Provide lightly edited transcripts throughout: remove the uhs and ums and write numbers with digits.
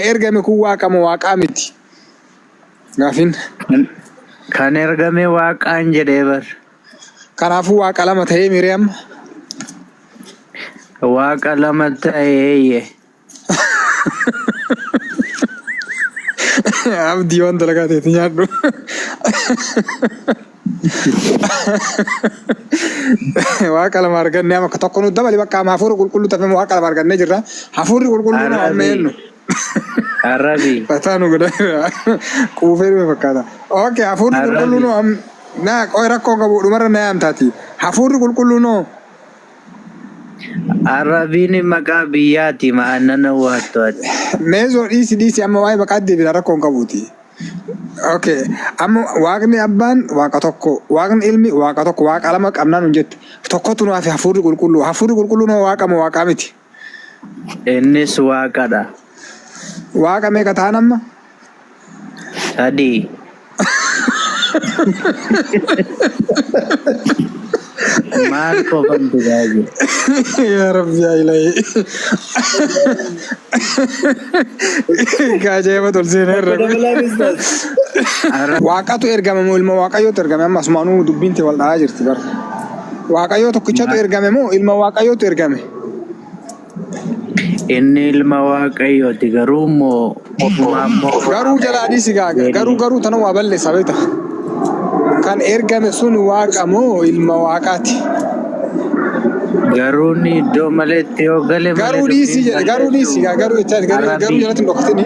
Ergame kun waaqa moo waaqaa miti? Gaafiin. Kan ergame waaqaan jedhee bar. Kanaafuu waaqa lama ta'ee miiree amma. Waaqa lama ta'eeyye. Abdii waan dalagaa ta'etti nyaadhu. Waaqa lama arganne amma tokko nu dabali bakka amma hafuura qulqulluu tafe waaqa lama argannee jirra. Hafuurri qulqulluu nu amma eenyu? Arrabi. Fataa nu godha. Quufee dhufe fakkaata. Okay, hafuurri qulqulluu nu amma na qoy rakkoo qabu dhumarra na yaamtaati. Hafuurri qulqulluu noo Arrabiin maqaa biyyaati ma'annana waattu ati. Meezoo dhiisi dhiisi amma waa'ee maqaa deebina rakkoo hin qabuuti. Okay. Amma waaqni abbaan waaqa tokko, waaqni ilmi waaqa tokko, waaqa lama qabnaa nun jette. Tokkotu nu hafe hafuurri qulqulluu. Hafuurri qulqulluu noo waaqa moo waaqaa miti? Innis waaqadha. Waaqa meeqa ta'an amma? 3. Maal kofaltu baay'ee. Yaa Rabbi yaa Ilaahi. Ajaa'iba tolseen irra. Waaqatu ergame moo ilma Waaqayyootu ergame amma asumaanuu dubbiin tee wal dha'aa jirti bara. Waaqayyoo tokkichatu ergame moo ilma Waaqayyootu ergame? Inni ilma Waaqayyooti garuu immoo ofumaa immoo Garuu jalaa dhiisi gaa garuu garuu tana waa balleessa beekta. Kan ergame sun waaqa moo ilma waaqaati? Garuu inni iddoo maleetti yoo gale malee Garuu dhiisi dubbiin jedhe garuu dhiisi gaa garuu jechaa garuu garuu Arrabii. jalatti hin dhokatini.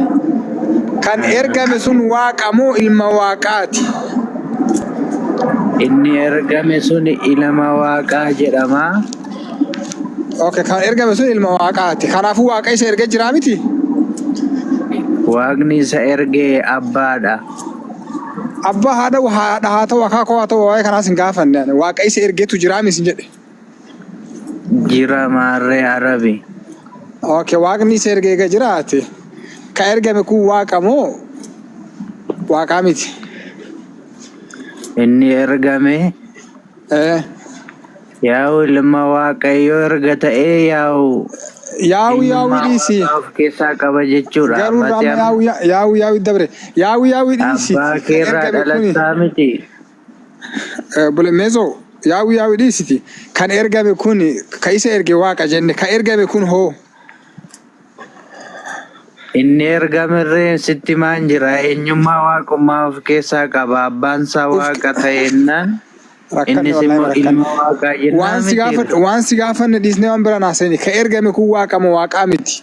Kan ergame sun waaqa moo ilma waaqaati? Inni ergame sun ilma Waaqaa jedhama. Okay, kan ergame sun ilma waaqaati. Kanaafuu waaqa isa ergee jiraa miti? Waaqni isa erge abbaadha. Abbaa haadha haadha haa ta'u akaakoo haa ta'u waa'ee kanaas hin gaafanne ani. Waaqa isa ergeetu jiraa miti sin jedhe. Jira maarree Arabi. Okay, waaqni isa erge eega jiraate ka ergame kun waaqa moo waaqaa miti? Inni ergame Eh. Yaa'u ilma Waaqayyoo erga ta'ee yaa'u Yaa'u yaa'u eenyummaa dhiisi. Waaqaa of keessaa qaba jechuudha. Garuu Ammati amma amma yaa'u yaa'u yaa'u dabre. Yaa'u yaa'u dhiisi. abbaa Kan keerraa ergame kuni dhalattaa miti. Bule meezoo yaa'u yaa'u dhiisiti. Kan ergame kun ka isa erge Waaqa jenne ka ergame kun hoo. Inni ergamerree sitti maan jira eenyummaa waaqummaa of keessaa qaba abbaan isaa Uf waaqa ta'ennaan rakkanne innis wallahi immoo rakkanne. ilma waaqaa jennaa Waan si miti. gaafadhu waan si gaafanne dhiisnee waan bira naa seeni. Ka ergame kun Waaqa moo Waaqaa miti?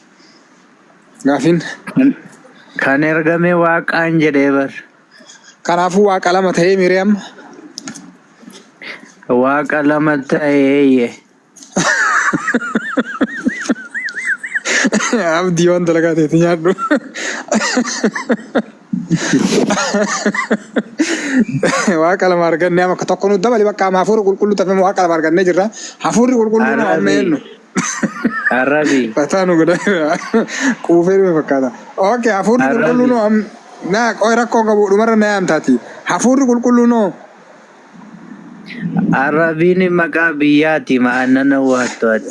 Gaafiin. Kan ergame waaqaan jedhee bar. Kanaafuu Waaqa lama ta'ee miiree amma. Waaqa lama ta'eeyye. Abdii waan dalagaa ta'etti nyaadhu. Waaqa lama argannee amma tokko nu dabali bakka amma hafuura qulqulluu tafe waaqa lama argannee jirra. Hafuurri qulqulluu nu amma Arrabi. eenyu? Arrabi. Fataa nu godha. Quufee dhufe fakkaata. Okay, hafuurri qulqulluu Arrabi. nu amma na qoy rakkoo qabu dhumarra na yaamtaati. Hafuurri qulqulluu noo Arrabiin maqaa biyyaati ma'annana waattu ati.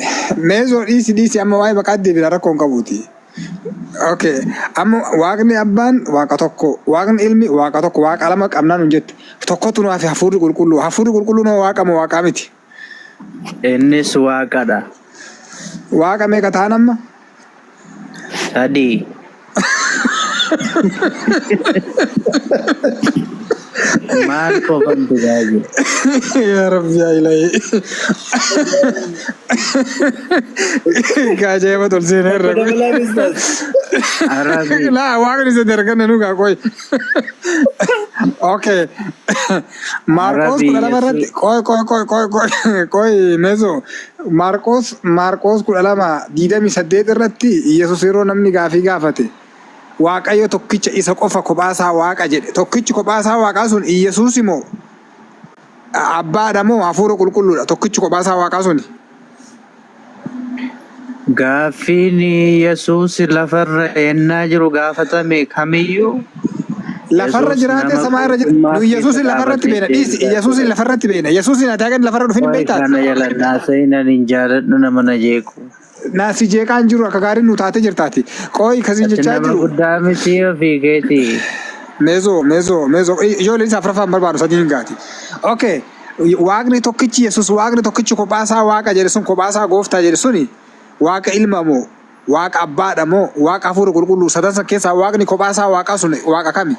Meezoo dhiisi dhiisi amma waa'ee maqaa deebina rakkoo hin qabuuti. Okay. Amma waaqni abbaan waaqa tokko, waaqni ilmi waaqa tokko, waaqa lama qabnaa nun jette. Tokkotu nu hafe hafuurri qulqulluu. Hafuurri qulqulluu noo waaqa moo waaqaa miti? Innis waaqadha. Waaqa meeqa ta'an amma? 3. Maal kofaltu baay'ee. Yaa Rabbi yaa Ilaahi. Ajaa'iba tolseen irra. Arabi. Laa waaqni isa darganne nu gaa qoy. Okay. Maarqoos Arabi 12 irratti Yesuus. qoy qoy qoy qoy qoy qoy meezo Maarqoos Maarqoos 12 28 irratti Yesus yeroo namni gaafii gaafate Waaqayyo tokkicha isa qofa kophaasaa Waaqa jedhe. Tokkichi kophaasaa Waaqaa sun Iyyasuusi moo Abbaadha moo Hafuura Qulqulluudha? Tokkichi kophaasaa Waaqaa suni. Gaaffiin Yesuus lafarra ennaa jiru gaafatame kamiyyuu Lafarra Yesuus jiraatee nama samaa irra jira. qulqullummaa Nu keessa Yesuusin lafarratti dhaabatee beena. Dhiisi deebisaa Yesuusin ture. lafarratti beena. Yesuusin ati haga inni lafarra dhufin hin Waa'ee beektaati. kana jala naasa'in ani hin jaaladhu nama na jeequ. Naa si jeeqaan jiru akka gaariin nu taatee jirtaati. Qooyi kasi Ati jechaa nama jiru. guddaa miti ofii keetii. Meezoo meezoo meezoo ijoolleen isaa afuraffaan barbaadu sadii hin gaati. Okay. Waaqni tokkichi Yesuus waaqni tokkichi kophaasaa waaqa jedhe sun kophaasaa gooftaa jedhe suni waaqa ilma moo waaqa abbaadha moo waaqa hafuura qulqulluu sadan san keessaa waaqni kophaasaa waaqaa sun waaqa kami?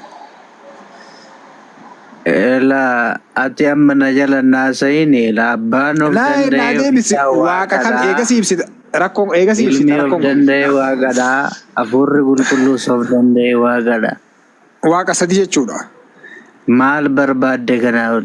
Ela ati amma na jala naasayin ela abbaan of Naa naa danda'e deebisi ofiisaa waaqa kam waaqadha. eegasii ibsita rakkoon eegasii ibsita Ilmi of rakkoon danda'e waaqadha. Hafuurri qulqulluus of danda'e waaqadha. waaqa sadi jechuudha. Maal barbaadde kanaa ol?